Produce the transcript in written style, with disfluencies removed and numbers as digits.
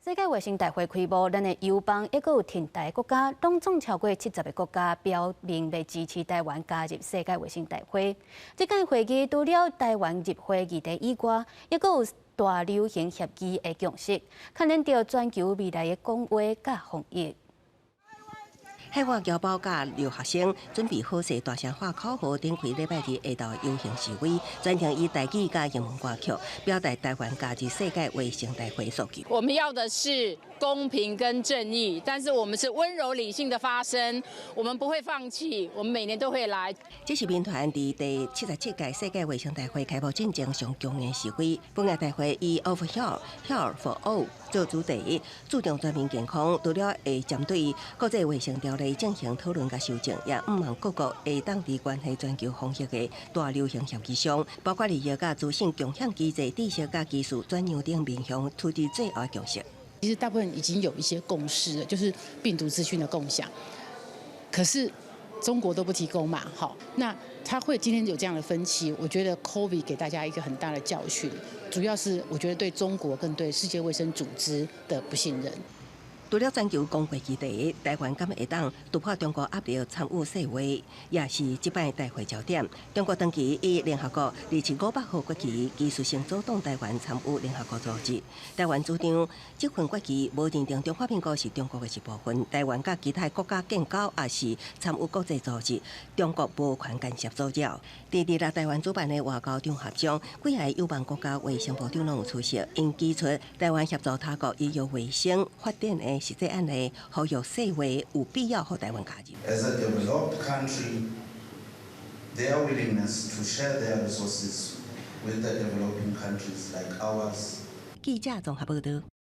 世界衛生大會開幕，咱的友邦抑閣有挺台國家，攏總超過70個國家表明欲支持台灣加入世界衛生大會。這屆會議除了台灣入會議題以外，抑閣有大流行協議的共識，牽連著全球未來的公衛佮防疫。海外僑胞佮留學生準備好勢，大聲喊口號，頂幾禮拜日下晝遊行示威，全程以台語佮英文歌曲，表達台灣加入世界衛生大會訴求。我們要的是公平跟正義，但是我們是溫柔理性的發聲，我們不會放棄，我們每年都會來。這是民團佇第77屆世界衛生大會開幕進前上強硬示威。本屆大會以 Of Health, Health for All 做主題，注重全民健康，除了會針對國際衛生條例進行討論佮修正，也向望各國會當佇關係全球防疫的大流行協議上，包括利益佮資訊共享機制、知識佮技術轉讓等面向，取得最後共識。其實大部分已經有一些共識了，就是病毒資訊的共享。可是中國都不提供嘛，好，那他會今天有這樣的分歧，我覺得 COVID 給大家一個很大的教訓，主要是我覺得對中國跟對世界衛生組織的不信任。除了全球公衛議題，台灣敢會當突破中國壓力參與世衛，也是這擺大會焦點。中國長期以聯合國2758號決議技術性阻擋台灣參與聯合國組織。台灣主張這份決議無認定中華民國是中國的一部分，台灣佮其他國家建交抑是參與國際組織，中國無權干涉阻撓。佇佇來台灣主辦的外交場合中，幾个友邦國家衛生部長攏有出席，𪜶指出台灣協助他國醫藥衛生發展的實際案例，呼籲世衛有必要予台灣加入。 As a developed country, their willingness to share their resources with the developing countries like ours. 記者綜合報道。